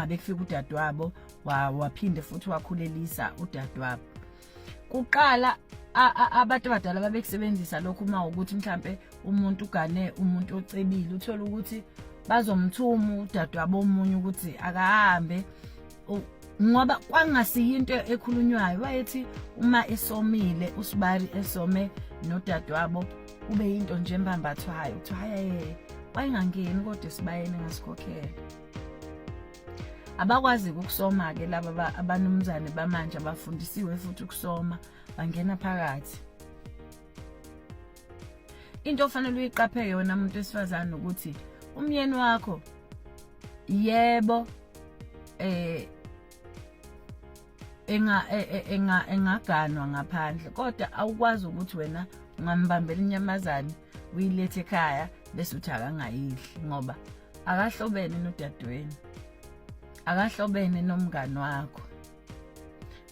ngabe kufika udadewabo, waphinde futhi wakhulelisa udadewabo. Kuqala abantu abadala babekusebenzisa lokhu uma ukuthi mhlambe umuntu ugane umuntu ocebile, uthola ukuthi bazomthuma udadewabo omunye ukuthi akahambe, ngoba kwangasiyo into ekhulunywayo. Wayethi uma esomile usibari, esome nodadewabo, kube yinto nje embambathwayo, kuthiwa hayi, wayengangeni kodwa esibayeni ngasikhokhela. Abakwazi ukusoma-ke laba abanumzane bamanje, abafundisiwe futhi ukusoma, bangena phakathi. Into ofanele uyiqapheke wena muntu wesifazane ukuthi umyeni wakho, yebo, enga e, e, enga engaganwa ngaphandle, kodwa awukwazi ukuthi wena ungambambela inyamazane uyilethe ekhaya bese uthi akangayidli, ngoba akahlobene nodadewenu, akahlobene nomngani wakho.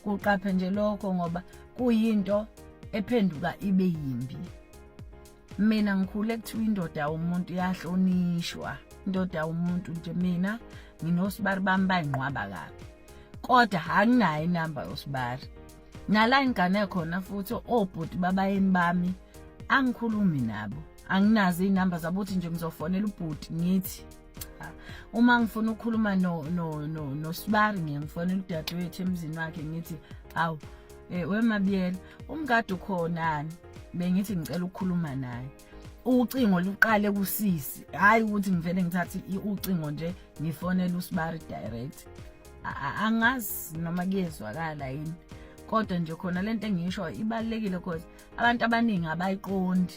Kuqaphe nje lokho, ngoba kuyinto ephenduka ibe yimbi. Mina ngikhule kuthiwa indoda umuntu iyahlonishwa, indoda umuntu nje. Mina nginosibari bami bayinqwaba kabi, kodwa anginayo inamba yosibari nala ingane khona futhi. Obhuti babayeni bami angikhulumi nabo, anginazo iy'namba zabo ukuthi nje ngizofonela ubhuti ngithi cha. Uma ngifuna ukukhuluma no no no nosibari, ngiye ngifonela udadewethu emzini wakhe, ngithi, "Awu, wemabiyela, umkade ukhonani? Bengithi ngicela ukukhuluma naye." Ucingo luqale kusisi, hayi ukuthi ngivele ngithathe ucingo nje ngifonele usibari direct. Angazi noma kuyezwakala yini, kodwa nje khona lento engisho ibalulekile, because abantu abaningi abayiqondi.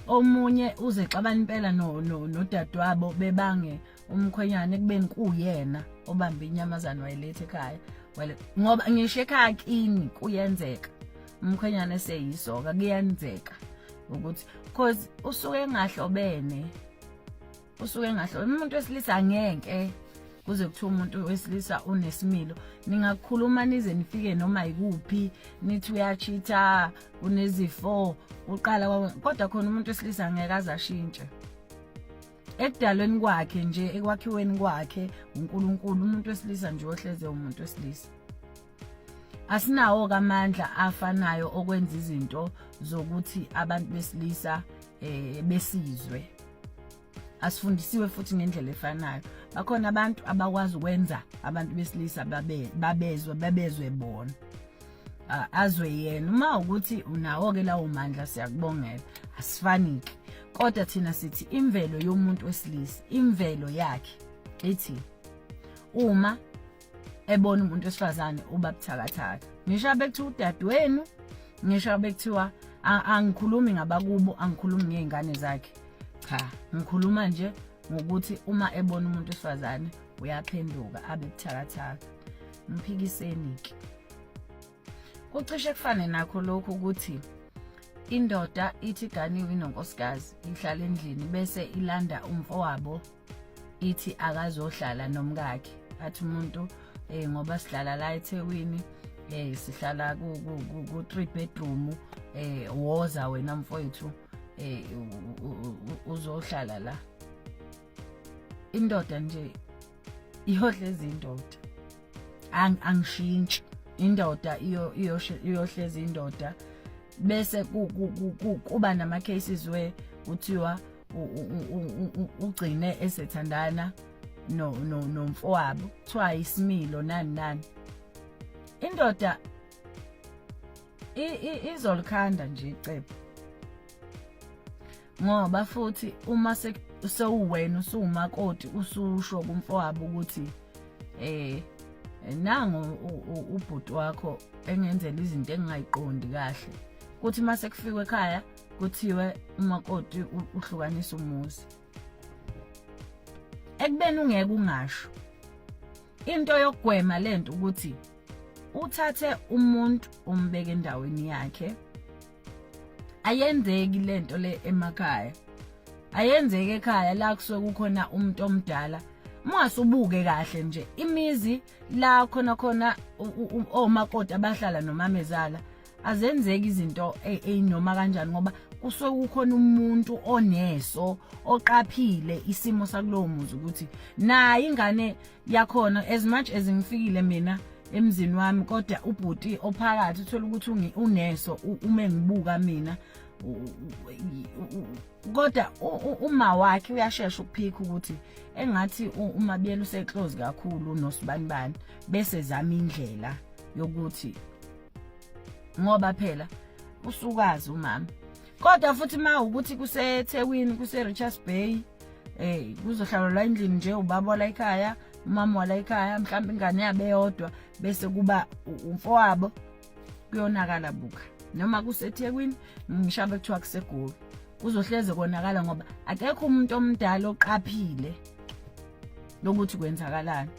Omunye uze xabana impela no nodadewabo bebange umkhwenyana, ekubeni kuyena obamba inyamazane wayiletha ekhaya. Ngoba ngisho ekhaya kini kuyenzeka umkhwenyana eseyisoka, kuyenzeka ukuthi cause usuke engahlobene, usuke engahlobene. Umuntu wesilisa angeke kuze kuthiwa umuntu wesilisa unesimilo. Ningakhuluma nize nifike noma yikuphi, nithi uyachitha, unezifo uqala, kodwa khona umuntu wesilisa angeke aze ashintshe. Ekudalweni kwakhe nje, ekwakhiweni kwakhe uNkulunkulu, umuntu wesilisa nje ohleze umuntu wesilisa. Asinawo kamandla afanayo okwenza izinto zokuthi abantu besilisa besizwe. Asifundisiwe futhi ngendlela efanayo. Bakhona abantu abakwazi ukwenza abantu besilisa babe babezwe, babezwe bona, azwe yena. Uma ukuthi unawo ke lawo mandla, siyakubongela, asifanike. Kodwa thina sithi imvelo yomuntu wesilisa, imvelo yakhe ithi uma ebona umuntu wesifazane uba buthakathaka, ngisho bekuthiwa udadewenu, ngisho bekuthiwa, angikhulumi ngabakubo, angikhulumi ngey'ngane zakhe, cha, ngikhuluma nje ngokuthi uma ebona umuntu wesifazane uyaphenduka abe buthakathaka. Ngiphikiseni-ke. Kucishe kufane nakho lokhu ukuthi indoda ithi iganiwe, inonkosikazi, ihlala endlini, bese ilanda umfowabo ithi akazohlala nomkakhe. Athi umuntu, ngoba sihlala la eThekwini, sihlala ku 3 bedroom, woza wena mfowethu, uzohlala la. Indoda nje iyohlezi indoda, angishintshi. Indoda iyohlezi indoda. Bese kuba nama cases where kuthiwa ugcine esethandana no no nomfowabo, kuthiwa isimilo nani nani. Indoda izolikhanda nje icebo, ngoba futhi uma sewuwena usuwumakoti, ususho kumfowabo ukuthi nangu ubhuti wakho engenzela izinto engingayiqondi kahle, kuthi mase kufikwe ekhaya kuthiwe umakoti uhlukanisa umuzi, ekubeni ungeke ungasho. Into yokugwema lento ukuthi uthathe umuntu umbeke endaweni yakhe. Ayenzeki lento le emakhaya, ayenzeki ekhaya la kusuke kukhona umuntu omdala. Uma ubuke kahle nje imizi la khona khona omakoti abahlala nomamezala. Azenzeki izinto eyinoma kanjani, ngoba kusuke kukhona umuntu oneso oqaphile isimo sakulowo muzi, ukuthi naye ingane yakhona, as much as ngifikile mina emzini wami, kodwa ubhuti ophakathi uthola ukuthi uneso uma ngibuka mina, kodwa uma wakhe uyashesha ukuphika ukuthi engathi uMabiyela useclose kakhulu nosibanibani, bese zama indlela yokuthi, ngoba phela usukazi umama. Kodwa futhi ma ukuthi kuseThekwini, kuse-Richards Bay, kuzohlalwa la endlini nje, ubaba wala ekhaya, umama wala ekhaya, mhlawumbe ingane yabe yodwa, bese kuba umfowabo, kuyonakala. Buka, noma kuseThekwini, ngishabe kuthiwa kuseGoli, kuzohleze konakala, ngoba akekho umuntu omdala oqaphile lokuthi kwenzakalani.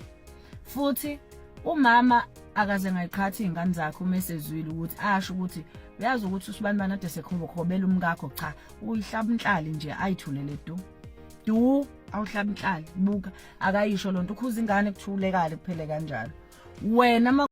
Futhi umama akaze ngayiqhathi iy'ngane zakhe uma esezwile ukuthi asho ukuthi uyazi ukuthi usibani bani ade sekhobokhobela umkakho. Cha, uyihlaba inhlali nje, ayithulele du du, awuhlaba inhlali. Buka, akayisho lonto, ukhuza ingane, kuthulekale, kuphele kanjalo. Wena.